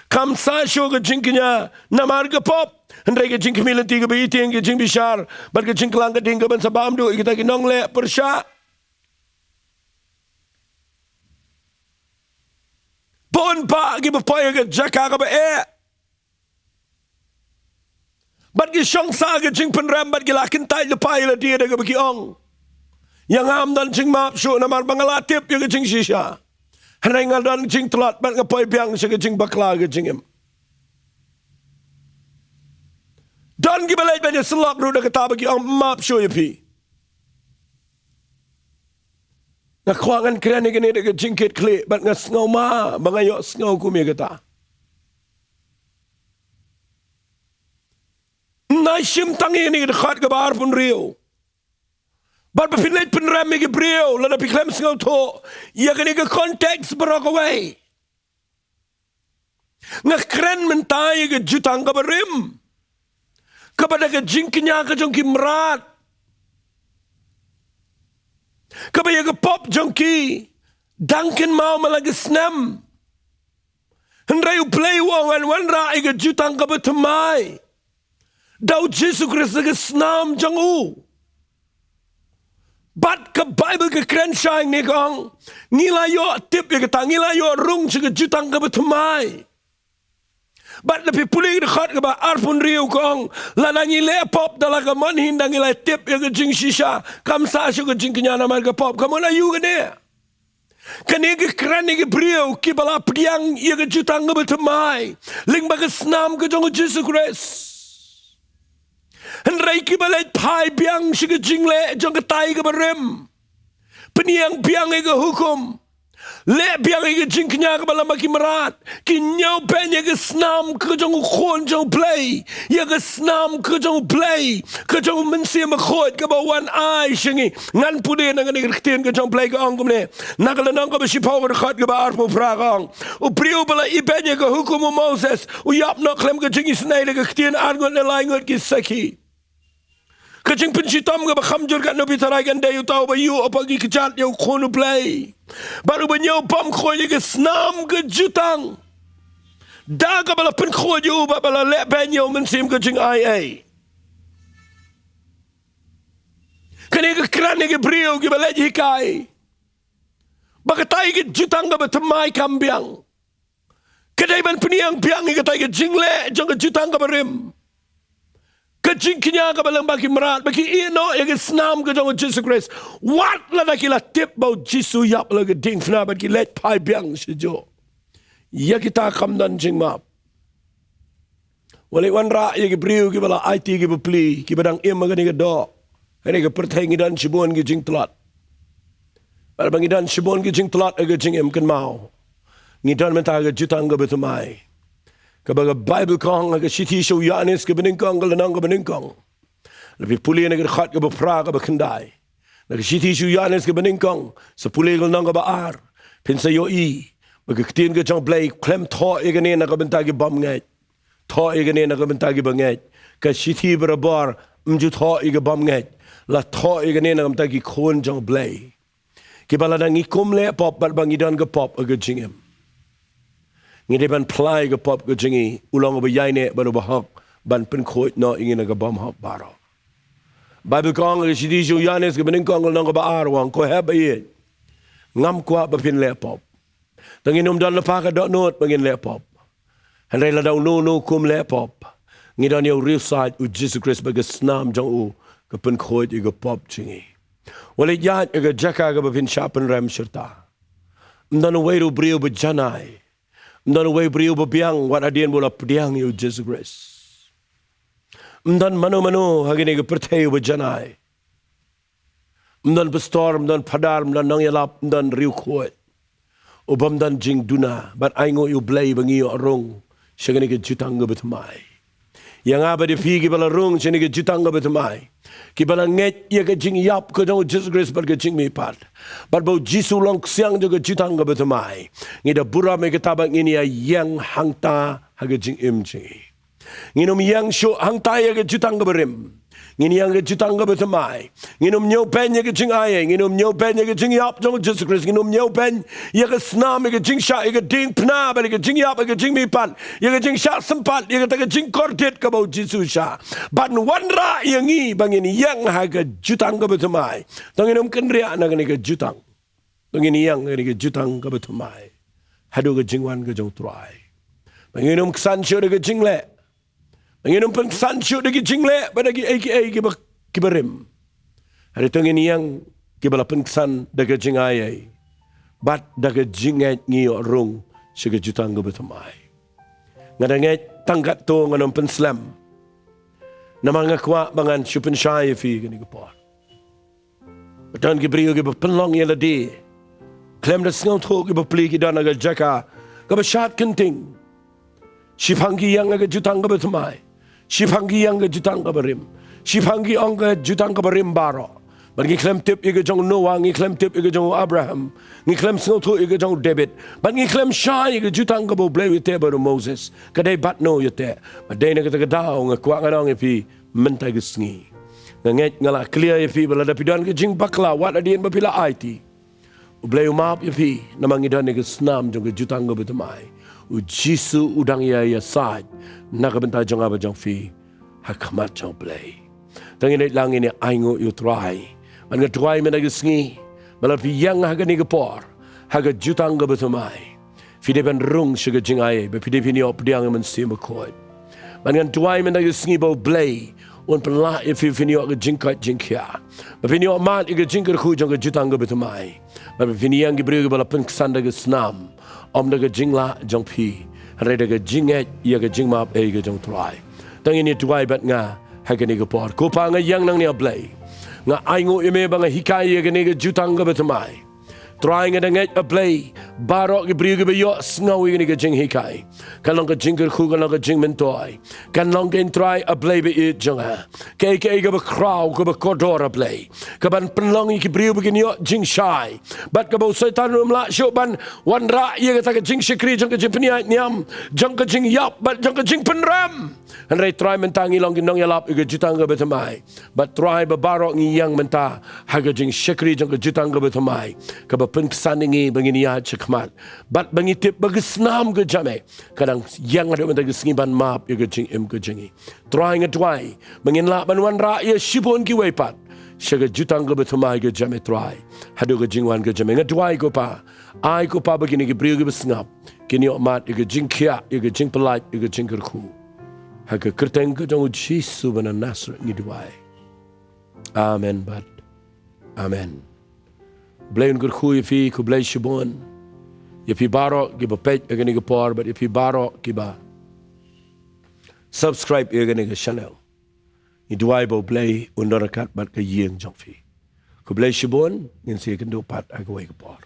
Kam sah shuh ka jingkñia namar ka pop, hynrei ka jingkhmih lynti kaba ïeit, ka jingbishar bad ka jingklang ka ding ka ban sa bam duh ïa kita ki nongleh pyrshah. Bun bah kiba poi ha ka jaka kaba eh bad ki shong sah ha ka jingpynrem bad ki la kyntait lypa ïa lade da kaba ki ong, ïa nga ym don jingmap shuh namar ba nga la tip ïa ka jingshisha. Hynrei nga don jingtlot bad nga poi biang sha ka jingbakla ka jingim. Don kiba leit ban ïasyllok ruh da kata ba ki ong, ym map shuh ïa phi. Nga kwah ngan kren ïa kane da ka jingkitkhlieh bad nga sngew ma ba nga ïohsngew kum ïa kata. Ym nai shim tang ïa kane ka dkhot kaba arphew hynriew. Bad ba phin leit pynrem ïa ki briew lada phi khlem sngewthuh ïa kane ka context baroh kawei. Nga kren mynta ïa ka jutang kaba rim, kaba da ka jingkñia ka jong ki mrad, kaba ïa ka pop jong ki dang kynmaw man la ka snem. Hynrei U Blei u ong, ngan wanrah ïa ka jutang kaba thymmai da U Jisu Khrist da ka snam jong u. Bad ka Baibl ka kren shai hangne, ka ong, ngi la ïoh tip ïa kata, ngi la ïoh rung sha ka jutang kaba thymmai. Bad lada phi pule ka dkhot kaba arphew hynriew, ka ong, lada ngi leh pop da la ka mon hi, ynda ngi la tip ïa ka jingshisha, kam sah shuh ka jingkñia namar ka pop. Ka mon aïu kane? Kane ka kren ïa ki briew kiba la pdiang ïa ka jutang kaba thymmai lyngba ka snam ka jong U Jisu Khrist. Hynrei kiba leit phai biang sha ka jingleh jong katai kaba rim, pynïeng biang ïa ka hukum, leh biang ïa ka jingkñia kaba lyngba ki mrad, ki ñiewbeiñ ïa ka snam ka jong U Khun jong U Blei, ïa ka snam ka jong U Blei, ka jong U Mynsiem Bakhuid kaba wan ai sha ngi. Ngan pule na kane ka ktien ka jong U Blei, ka ong kumne, na ka lynnong kaba shiphew, ka dkhot kaba arphew phra, ka ong, u briew uba la ibeiñ ïa ka hukum u Moses u ïap noh khlem ka jingisynei da ka ktien arngut ne laingut ki sakhi. Ka jingpynshitom kaba kham jur katno phi tharai kan dei uta uba ïuh hapoh ki kjat ïa U Khun U Blei bad uba ñiew bymkhuid ïa ka snam ka jutang, da kaba la pynkhuid ïa u bad ba la lehbeiñ ïa U Mynsiem ka jingaiei. Kane ka kren ïa ki briew kiba leit hikai ba katai ka jutang kaba thymmai kam biang. Ka dei ban pynïeng biang ïa katai ka jingleh jong ka jutang kaba rim, ka jingkñia kaba lyngba ki mrad, ba ki ïeh noh ïa ka snam ka jong U Jisu Khrist, wat lada ki la tip ba U Jisu u ïap la ka diengphna, bad ki leit phai biang shajuh. Ïa kita kam don jingmap. Wat leit wanrah ïa ki briew kiba la aiti ki bapli, kiba dang im ha kane ka doh. Ha kane ka pyrthei ngi don shibun ki jingtlot. Bad ba ngi don shibun ki jingtlot ha ka jingim, kynmaw, ngi don mynta ka jutang kaba thymmai, kaba ka Baibl ka ong ha ka shithi sha u Ïoannis kaba nyngkong, ka lynnong kaba nyngkong. Lada phi pule na ka dkhot kaba phra, kaba khyndai. Na ka shithi sha u Ïoannis kaba nyngkong, sa pule ka lynnong kaba ar, phin sa ïohi ba ka ktien ka jong U Blei khlem thoh ïa kane na ka bynta ki bymngeit. Thoh ïa kane na ka bynta ki bangeit. Ka shithi barabor ym ju thoh ïa ki bymngeit, la thoh ïa kane na ka bynta ki khun jong U Blei, kiba lada ngi kum leh pop bad ba ngi don ka pop ha ka jingim, ngi dei ban phla ïa ka pop ka jong ngi, u long uba ïaineh bad uba hok ban pynkhuid noh ïa ngi na ka bymhok baroh. Baibl ka ong ha ka shithi sha u Ïoannis kaba nyngkong, ka lynnong kaba ar, u ong, ko hep ba ïeit, ngam kwah ba phin leh pop. Te ngin ym don lypa ka dohnud ba ngin leh pop. Hynrei lada uno uno kum leh pop, ngi don ïa u riewsaid, U Jisu Khrist, bad ka snam jong u ka pynkhuid ïa ka pop jong ngi. Wat leit ïaid ha ka jaka kaba phin shah pynrem shirta. Ym don uwei ruh u briew ba janai, ym don uwei u briew ba biang wat hadien ba u la pdiang ïa U Jisu Khrist. Ym don mano mano ha kane ka pyrthei uba janai. Ym don pastor, ym don phadar, ym don nongïalap, ym don riewkhuid u bym don jingduna bad ainguh ïa U Blei ba ngi ïoh rung sha kane ka jutang kaba thymmai. Ïa nga bad ïa phi, kiba la rung sha kane ka jutang kaba thymmai, kiba la ngeit ïa ka jingïap ka jong U Jisu Khrist bad ka jingmihpat, bad ba U Jisu u long ksiang jong ka jutang kaba thymmai, ngi da burom ïa kata ba ngin ïa ïeng hangta ha ka jingim jong ngi. Ngin ym ïeng shuh hangta ïa ka jutang kaba rim. Ngin ïeng ka jutang kaba thymmai. Ngin ym ñiewbeiñ ïa ka jingai ei. Ngin ym ñiewbeiñ ïa ka jingïap jong u Jisu Khrist. Ngin ym ñiewbeiñ ïa ka snam, ïa ka jingshah, ïa ka diengphna, bad ïa ka jingïap, ïa ka jingmihpat, ïa ka jingshah sympat, ïa kata ka jingkordit kaba u Jisu u shah. Ban wanrah ïa ngi ba ngin ïeng ha ka jutang kaba thymmai. To ngin ym kynriah na kane ka jutang. To ngin ïeng ha kane ka jutang kaba thymmai haduh ka jingwan ka jong u Trai. Ba ngin ym ksan shuh da ka jingleh. Ba ngin ym pynksan shuh da ki jingleh bad da kiei kiei kiba, kiba rim. Hynrei to ngin ïeng kiba la pynksan da ka jingai ei bad da ka jingngeit, ngi ïoh rung sha ka jutang kaba thymmai. Nga da ngeit tang katto, ngan ym pynslem. Namar nga kwah ba ngan shu pynshai ïa phi kane ka por. Ba don ki briew kiba pynlong ïa lade khlem da sngewthuh, kiba plie ki don ha ka jaka kaba shad kynting. Shiphang ki ïeng ha ka jutang kaba thymmai. Shiphang ki ïeng ha ka jutang kaba rim. Shiphang ki ong ha ka jutang kaba rim baroh. Bad ngi khlem tip ïa ka jong u Noah, ngi khlem tip ïa ka jong u Abraham, ngi khlem sngewthuh ïa ka jong u David. Bad ngi khlem shai ïa ka jutang kaba u Blei u ïateh bad u Moses. Ka dei bad no u ïateh? Bad dei na kata ka daw nga kwah ngan ong ïa phi mynta ka sngi. Nga ngeit nga la clear ïa phi ba lada phi don ka jingbakla, wat hadien ba phi la aiti, u Blei u map ïa phi, namar ngi don ïa ka snam jong ka jutang kaba thymmai. U Jisu u dang ïai ïasaid na ka bynta jong nga bad jong phi ha khmat jong u Blei. To ngin leit lang, ngin ïa ainguh ïa u Trai. Bad nga duwai mynta ka sngi ba lada phi ïeng ha kane ka por ha ka jutang kaba thymmai, phi dei ban rung sha ka jingai ei, ba phi dei phin ïoh pdiang ïa u Mynsiem Bakhuid. Bad ngan duwai mynta ka sngi ba u Blei un pynlah ïa phi, phin ïoh ka jingkoit jingkhiah, ba phin ïoh mad ïa ka jingkyrkhu jong ka jutang kaba thymmai. Bad ba phin ïeng ki briew kiba la pynksan da ka snam, ym da ka jinglah jong phi, hynrei da ka jingngeit ïa ka jingmap ei ka jong u Trai. To ngin ïa duwai bad nga ha kane ka por. Ko Pa, nga ïeng nangne, A Blei. Nga ainguh ïa me ba nga hikai ïa kane ka jutang kaba thymmai. Trai, nga da ngeit, A Blei, baroh ki briew kiba ïohsngew ïa kane ka jinghikai, kan long ka jingkyrkhu, kan long ka jingmyntoi, kan long, ko Trai, A Blei ba ïeit jong nga, kaei kaei kaba khraw, kaba kordor, A Blei, kaban pynlong ïa ki briew ba kin ïoh jingshai bad kaba u Soitan um lah shuh ban wanrah ïa kata ka jingshakri jong ka jingpynïaid niam, jong ka jingïap bad jong ka jingpynrem. Hynrei Trai, mynta ngi long ki nongïalap ïa ka jutang kaba thymmai. Bad Trai, ba baroh ngi ïeng mynta ha ka jingshakri jong ka jutang kaba thymmai, kaba pynksan ïa ngi ba ngin ïaid shakhmat, bad ba ngi tip ba ka snam ka jong me ka dang ïeng haduh mynta ka sngi ban map ïa ka jingim ka jong ngi. Trai, nga duwai ba ngin lah ban wanrah ïa shibun kiwei pat sha ka jutang kaba thymmai ka jong me, Trai, haduh ka jingwan ka jong me. Nga duwai, ko Pa, ai, ko Pa, ba kine ki briew kiba sngap kin ïoh mad ïa ka jingkhiah, ïa ka jingpyllait, ïa ka jingkyrkhu. Ha ka kyrteng ka jong u Jisu ba na Nasareth ngi duwai. Amen bad amen. Blei un kyrkhu ïa phi, khublei shibun ïa phi baroh kiba peit ha kane ka por, bad ïa phi baroh kiba subscribe ïa kane ka channel. Ngi duwai ba u Blei un don ryngkat bad ka ïing jong phi. Khublei shibun, ngin sa ïakynduh pat ha kawei ka por.